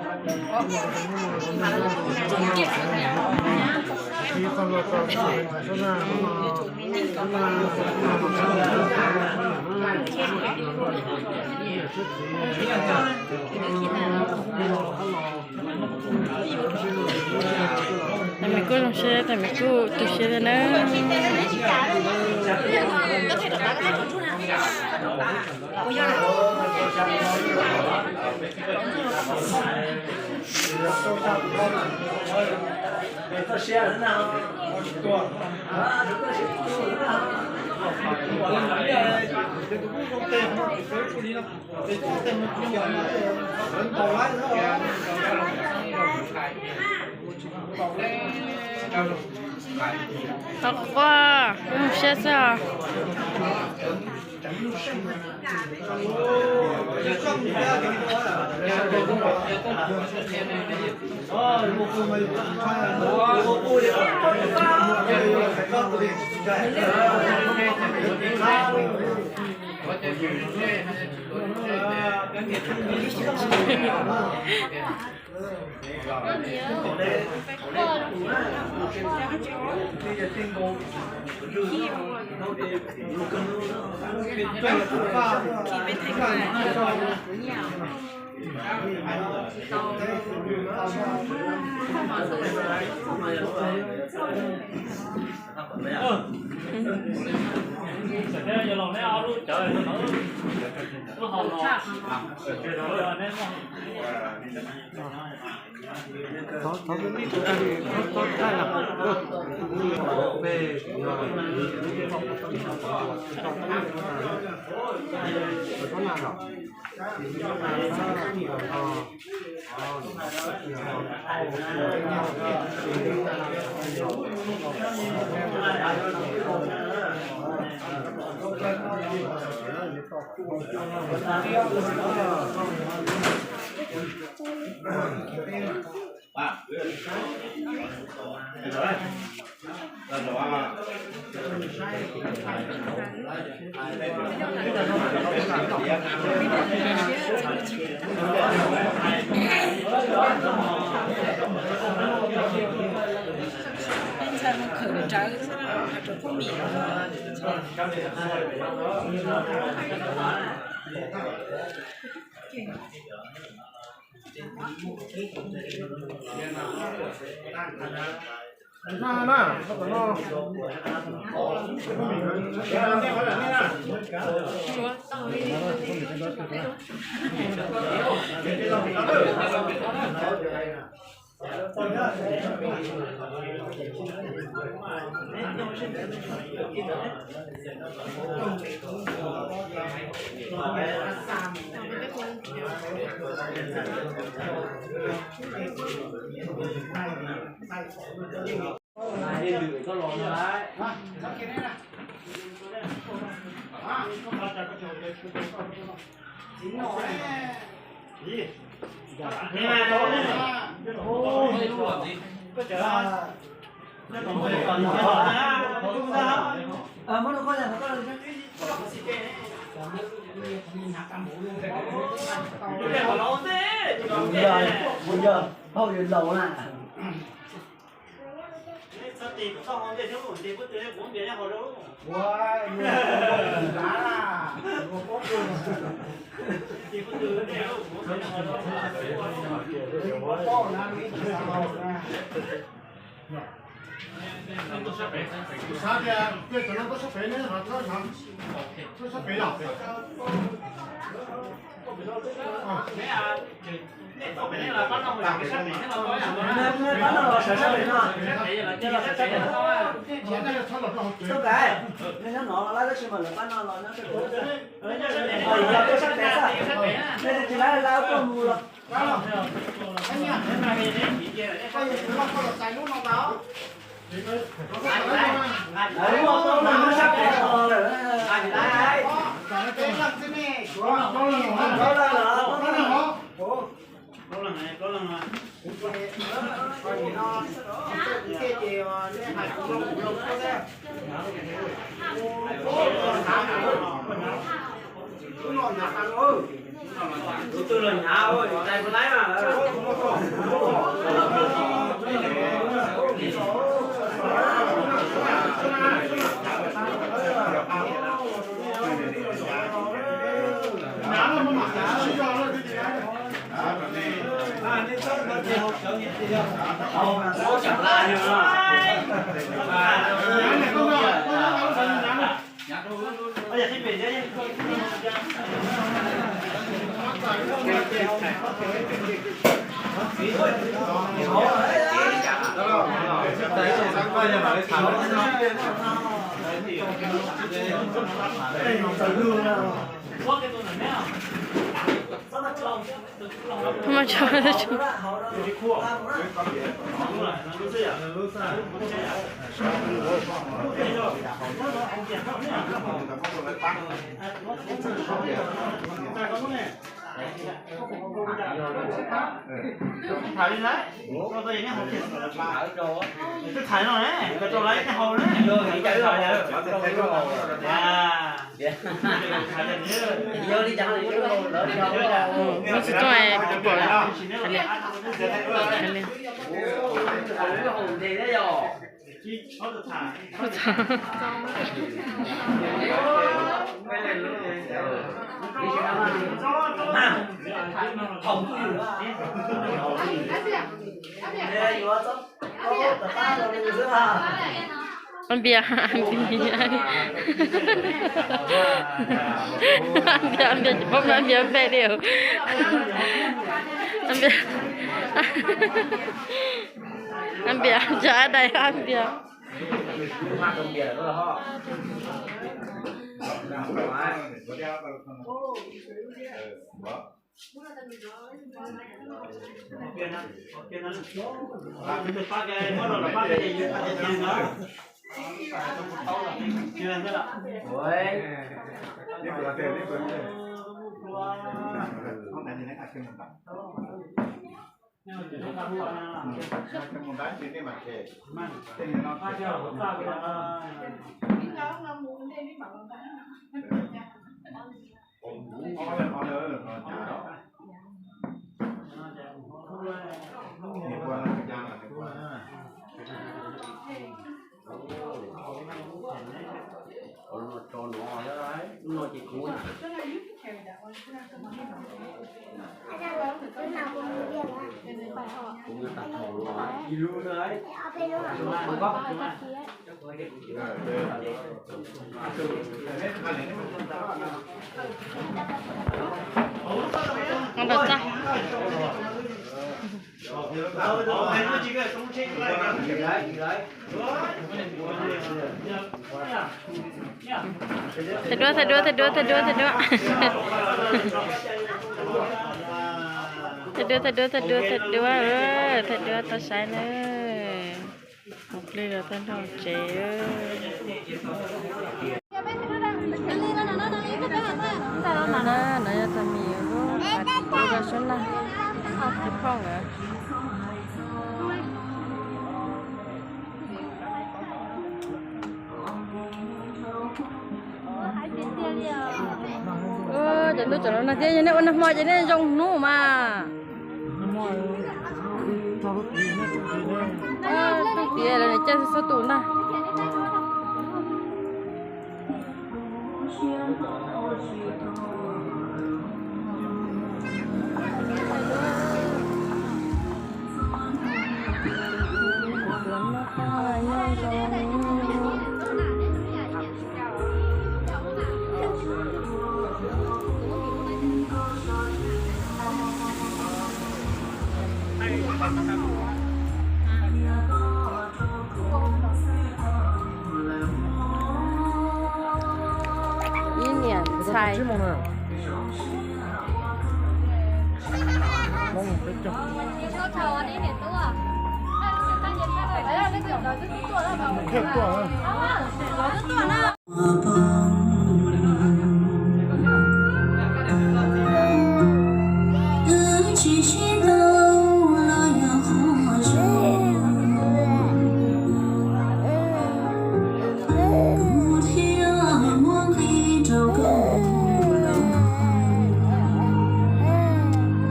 Tais Maiv Kuj zoo siab, Tais Maiv Kuj tu siab thiab na. Tau quaj, zoo siab xwb os. Ntxhais mus khwv rawv rau phooj ywg. Mus yog, mus yog, hauj lwm laus na. Xav tias cia cov no tuaj sab pem ne, ho tuaj sab pem los. Pab no los sawv sab pem no, los sab pem no. Tuaj pem, nej nyob no los lawm tab sis mas lawv pab no los nyob sab pem. Los tuaj sab pem xwb, nej tsis tsis laib lawv tuaj mus los. Lawv muaj tau lawm, nyob sab pem no lawm. Tus twg los nyav, tais puas laib mas. Lub tsis tsooj kuv pom lawm. Ab npias, ab npias, ab npias tsis paub ab npias npe li. Ab npias, ab npias, ab npias, ab npias. Thaij duab, thaij duab, thaij duab, thaij duab, thaij duab. Thaij duab, thaij duab, thaij duab, thaij duab, thaij duab tau saib na. Mus plig los tau nrog tsev. No yog tag mis lub qab tib rau sab laj, tib phooj lawm. Cov ntuj tseem los nag thiab, yog nej ua nag hmo ces nej zoo hnub mas. Tug tiav lawv niam caij txhua tus ntag. Ib niam ntxhais.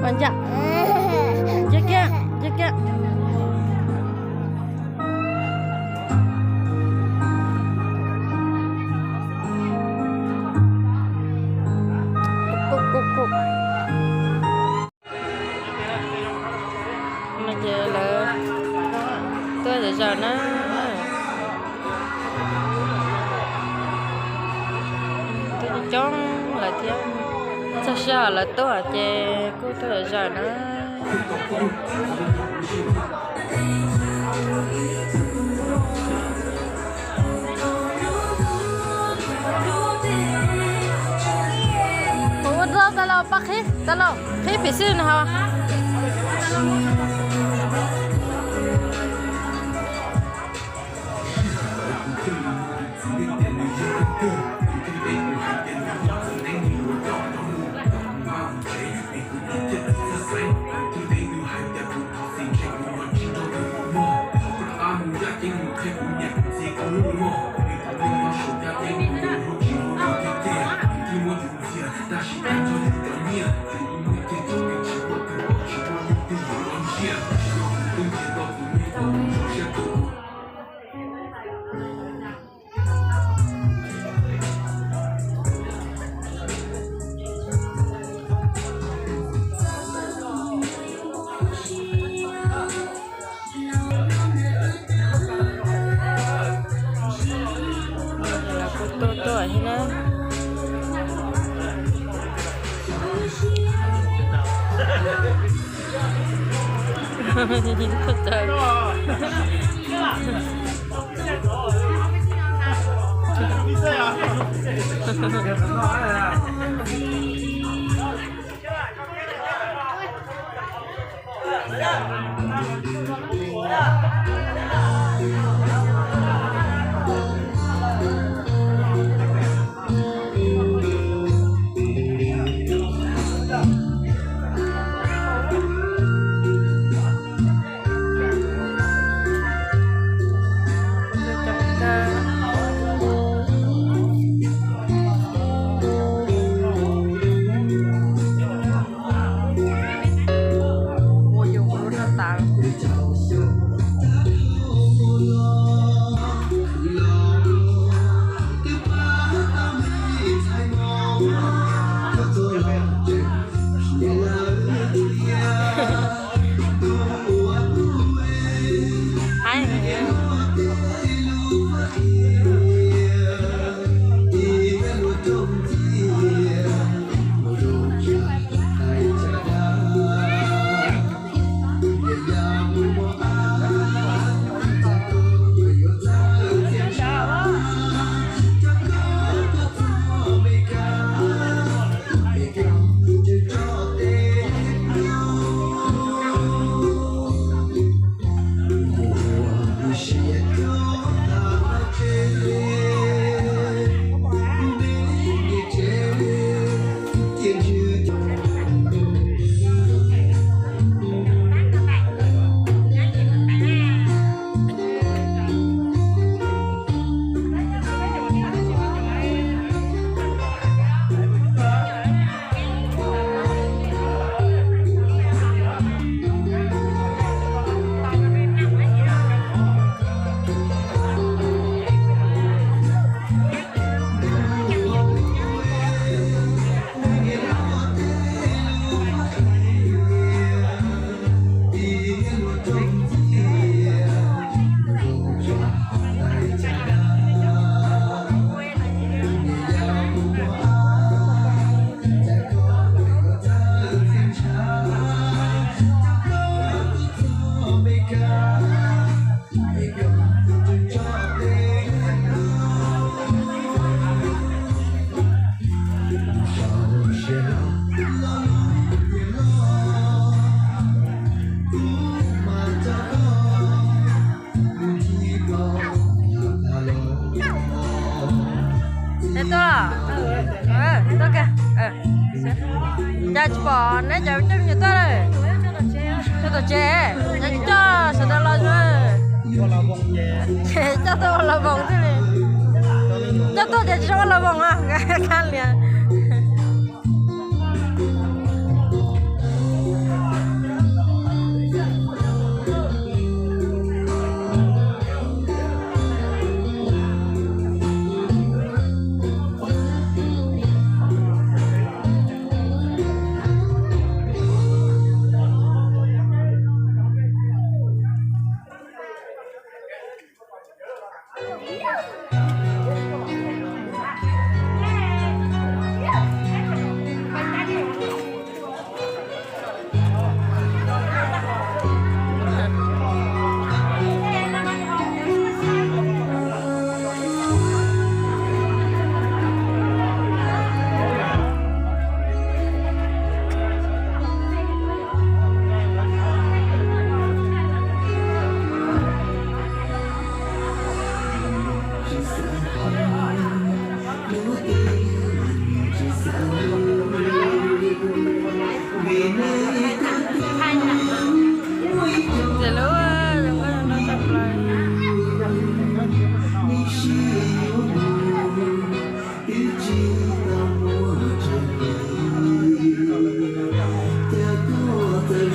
Ua ncaj, ncaj kiag, ncaj kiag. Kuj, kuj, kuj. Zawm na, tuaj coob coob lawm thiab. Txog sij hawm lawv tuaj ces kuj tuaj zawm na. Ua tau tas los pab qhib tas los qhib phim xwb no ho. Tuaj tuaj thiab na. Tuaj, tuaj, cas tsis pom neb cov coj me nyuam tuaj lawm? Tuaj tom tsev, coj sawv daws los. Coj tuaj ua los voos xwb li. Coj tuaj ces tsis txhob ua los voos a, kab lias.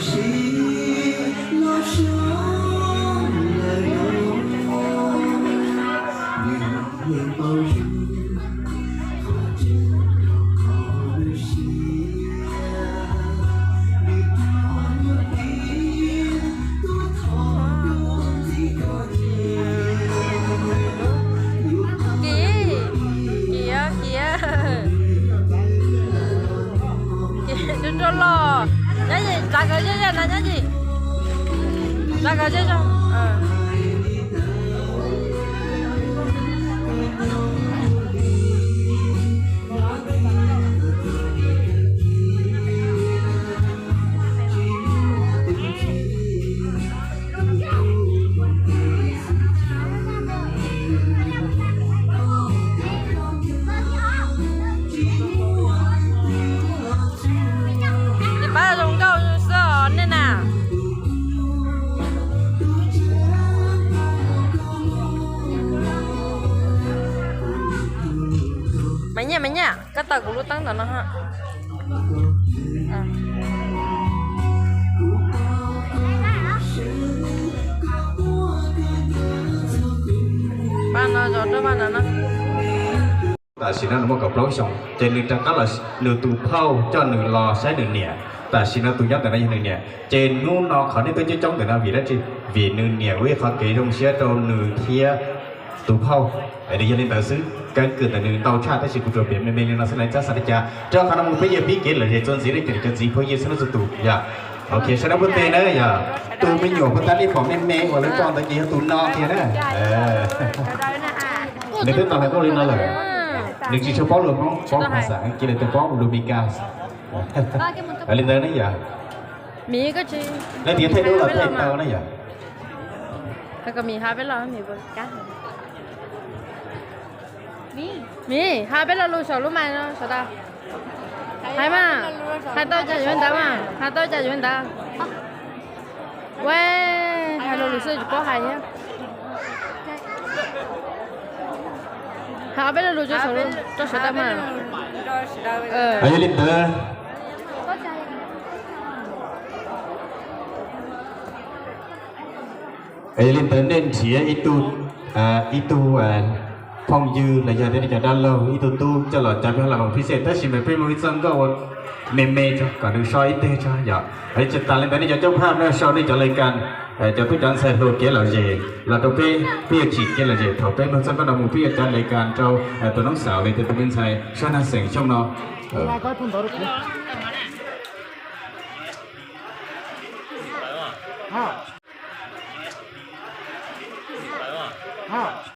Kiv, kiv, kiv, kiv rua rua los. Nyob Yim, tsav kawg zej zog na Nyob Yim. Tsav kawg zej zog. Ces pab zoo nkauj xwb os nej na. Mas Nyiaj, Mas Nyiaj, koj taws kuv lub teeb ntawm no. Pab no zov rau pab no no. Tam sim no nws muaj kaum plaub xyoos ces nws rov qab los, nws tus phauj coj nws los saib nws niam. Tam sim no tus nyob ntawm no yog nws niam. Ces hnub no qhov nej tuaj coob coob ntawm no vim dab tsi? Vim nws niam ua ib qho kev zoo siab rau nws thiab tus phauj. Nws yog li ntawd xwb, keeb kwm ntawm nws ntau tshaj, tab sis kuv tsuas piav me me li no xwb, lawv txhob xav li cas. Rau qhov no mus peb yuav pib kev lom zem txuas ntxiv rau cov txiv phooj ywg xwb no txhua tus yom. Ok, sawv daws npuaj teg na yom. Tus me nyuam puag ta li pom me me uas lawv pom ntawd ces yog tus no tiag na. Nws twb tau hais nkauj li no lawm. Nws tsis tshua paub lus Hmoob, paub phas xas Askiv, lawv tias paub lus Mis Kas. Li ntawd ne yom. Leej twg thaij duab los thaij tau ne yom. Miv, hais peb lo lus saum lub mais no sawv daws. Hais mas, hais tau cas yuav ntawd mas, hais tau cas yuav ntawd. Ua, hais lo lus xwb tsis paub hais thiab. Hais ob peb lo lus rau sawv daws mas. Yog li ntawd, yog li ntawd nej nrhiav ib tug, ib tug phooj ywg los yog tias nej cov dab laug ib tug tub coj los cov peb los phij xej, tab sis mas peb muaj ib txoj nkauj ua me me tso kom nws so ib teg tso yom. Tsis tas li ntawd nej cov coob phaj no sau nej cov laj kas, cov tub cov ntxhais hluas kev lom zem los rau peb, peb yuav tsim kev lom zem thaum peb mloog txoj nkauj no mus, peb yuav cov laj kas rau tus noob xaus li tias tus me ntxhais sab nag xeem xyoo no.